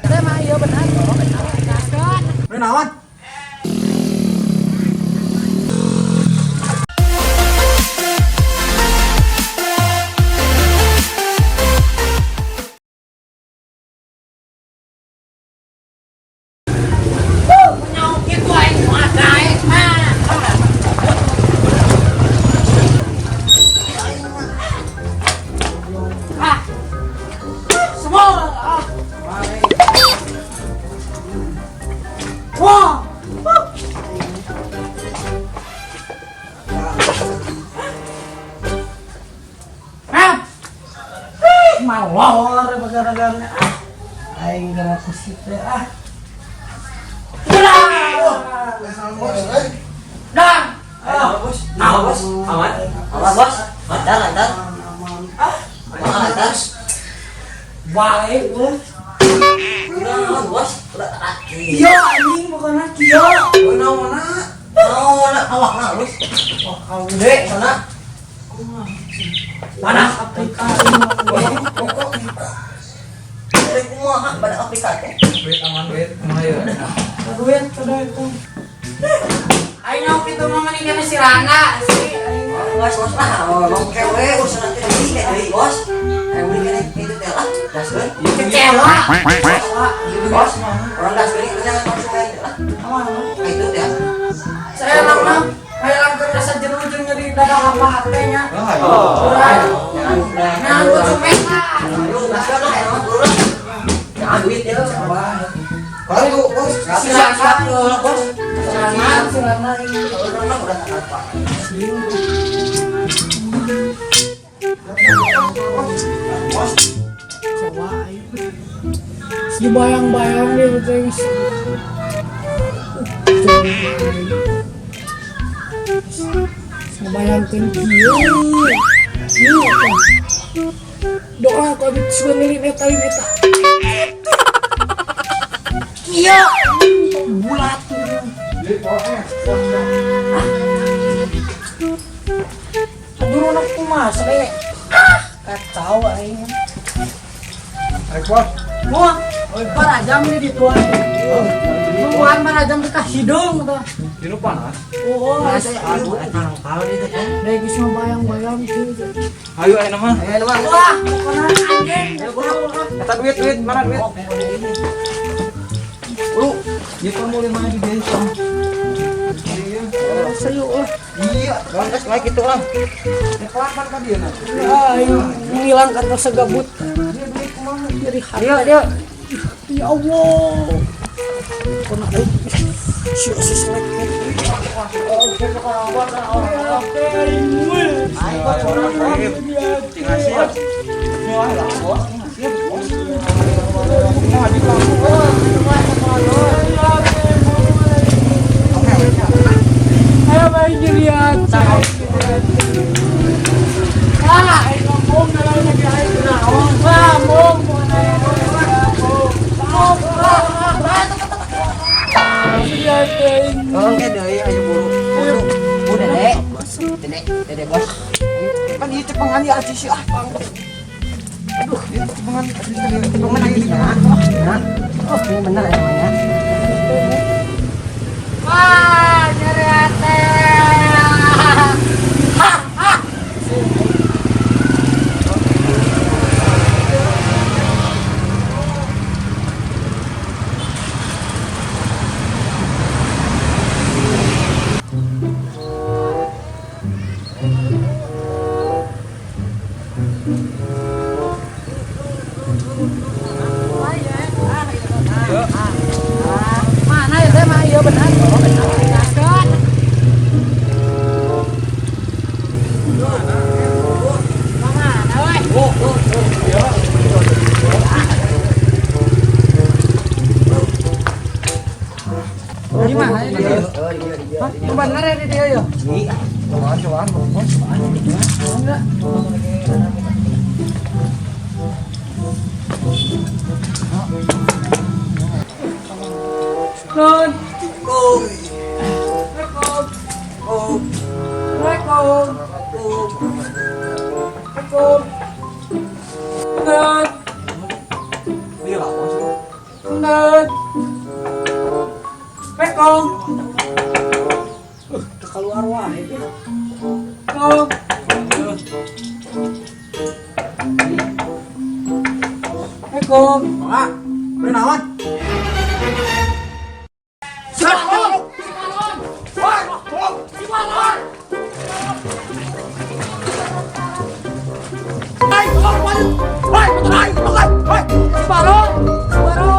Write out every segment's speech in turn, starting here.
Teh mah ieu benar. Oh, benar. Gaskeun. Ini naon? Nyaho kitu aing mah daek mah. Ah. Semua. Ah. Wah. Ah. Malor gara-gara aing gara kusik teh ah. Dang. Ah, bos. Nah, bos. Aman. Aman, bos. Lancar, lancar. Aman, lancar. Balik bos. Udah, bos. Udah terakhir. Iya anjing pokoknya kieu. Oh, naon na? Naon na? Awak na, bos. Oh, kau Gede, sana. Mana Afrika Dari kumaha pada Afrika teh? Duit aman duit, kumaha ya? Duit kada itu. Aing nyaho kitu mah mending kana si Rangga sih aing. Bos, bos lah. Ngomong kewe urusan nanti deui kayak deui, bos. Ayo beli kene itu teh lah. Gaskeun. Kecewa. Bos, orang gaskeun itu jangan konsumen teh lah. Aman. Itu teh. Saya mah kayak langkah rasa jenuh jeung nyeri dada apa hatenya. Oh. Nah, konsumen lah. Ayo gaskeun lah, emang buru lah. Jangan duit ya. Baru bos. Siap, siap, bos. Rangga. Surana ini. Orang udah apa? Bos. Coba aing. Dibayang-bayang dia teh. Ngebayangkeun kieu. Ieu teh. Doa ku abdi sugan ngeulin eta lain eta. Kieu bulat. Aduh, anak kumaha sampe kacau aing. Ayo bos. Wah, parajam nih di tuan. Nungguan parajam teh ka hidung tuh. Dinu panas. Oh, Aduh, nangkal itu kan. deh geus ngabayang-bayang kieu. Ayo ayo nama. Ayo, Bang. Wah, pokoknya anjing. Eta duit duit mana duit? Lu, itu mau lima di desa. Iya. Sayo lah. Iya, Bang, gas naik gitu lah. Ya kelapan kan dia nanti. Aing menghilangkan rasa gabut. Dia duit kumaha? Jadi hati. Dia, dia. Ya Allah. Kena aing si si selek. Tinggal siap. Wah, lah, bos. Tinggal siap, bos. Nah, di kampung. Oke, oke. Ayo main juriat. Ah, aing ngomong dalam lagi aing naon. Wah, mong Tolong ke deui ayo buru. Buru. Bu Dede. Dede, Dede bos. Kan ieu cepengan ieu acis ah. Aduh, ieu cepengan acis tadi. Cepengan acisnya. Nah. Oh, ini bener ya namanya. Wah, nyeri hati. Hah, hah. Mana ya teh mah ieu benar. Oh, benar. Gaskeun. Mana we? Di mana ini? Hah? Bener ya di dia ya? Iya. Cobaan, cobaan, bos. Enggak. Non. Go. Assalamualaikum. Assalamualaikum. Non. Komandan. Assalamualaikum. Teu keluar wae. Kom. Assalamualaikum. Mangga. Beri naon? Si Baron. Si Baron. Si Baron. Hai, tolong, hai, hai, hai, hai. Si Baron. Si Baron.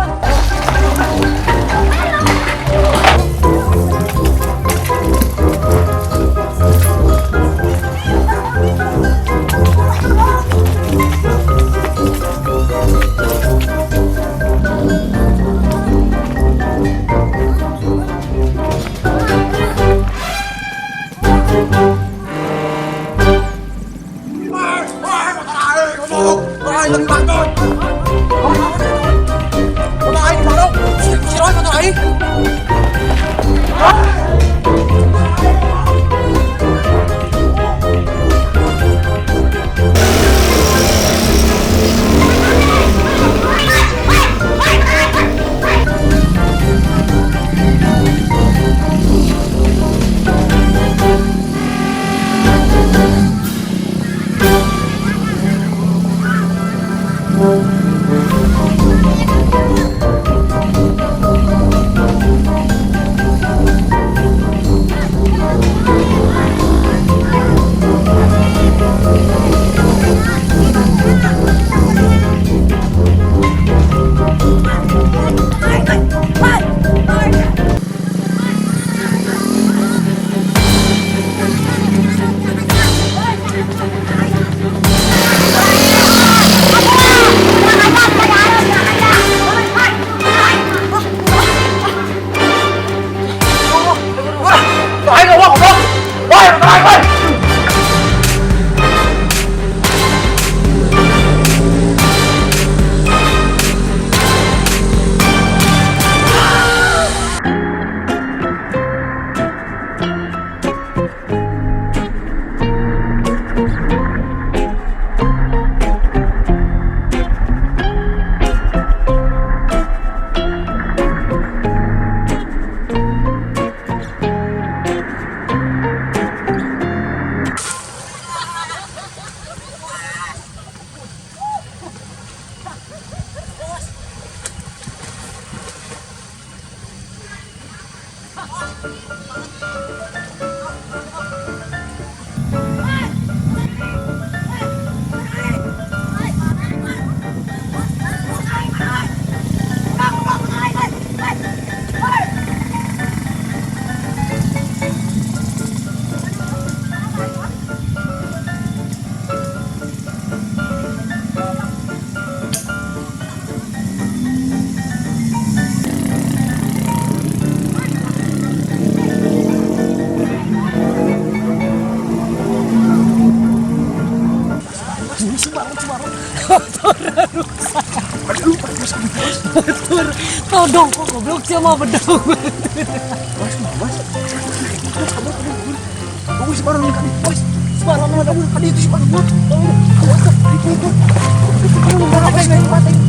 Todong kok goblok sih mau bedong. Bos, bos. Tunggu si Baron kali. Bos, si Baron mana kali itu si Baron. Awas, itu itu. Itu